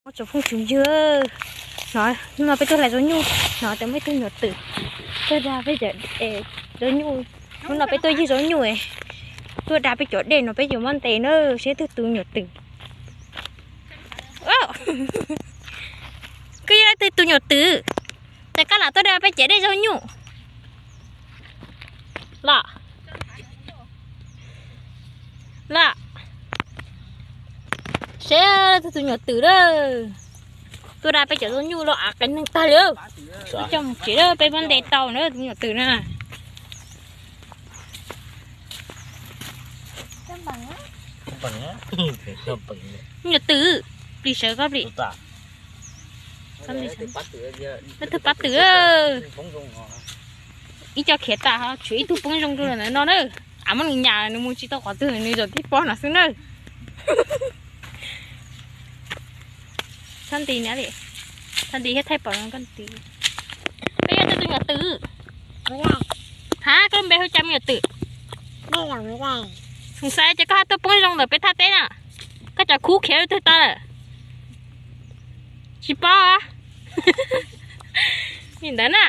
Tsoom phooj tsoom ywg, no, hnub no peb tuaj hlais zaub nyuj, no, tau muaj ib tug nyuam twm tuaj da peb cov zaub nyuj. Hnub no peb tuaj ywg zaub nyuj, tuaj da peb cov dej no peb yuav muab ntes na, seb twg tus nyuam twm. Koj yog leej twg tus nyuam twm, ces koj lam tuaj da peb cov dej zaub nyuj los. Los, seb leej twg tus nyuam twm lawm. Tuaj da peb cov zaub nyuj los av qias neeg tag li. Tuaj coj mus tsev lawm, peb muab ntes tau na tus nyuam twm na. Nyuam twm, plis sawv koj plis. Leej twg pab twm? Ib co khiav tas ho tshuav ib tug poob zoo rau ntawm no na. Av muab nws nyas nws mus tsis tau qhov twg nws zaum tib pob no xwb na. Txhob nti na li, txhob nti thiab thaij pom no koj nti. Peb yog tus nyuam twm. Hab, koj lub npe hu cas me nyuam twm? Xoom xaiv ces koj hab tuaj poob zoo ntawm peb thaj teb na. Koj cov khub khiav lwm twg tau lawm? Tsis paub. Li ntawd na.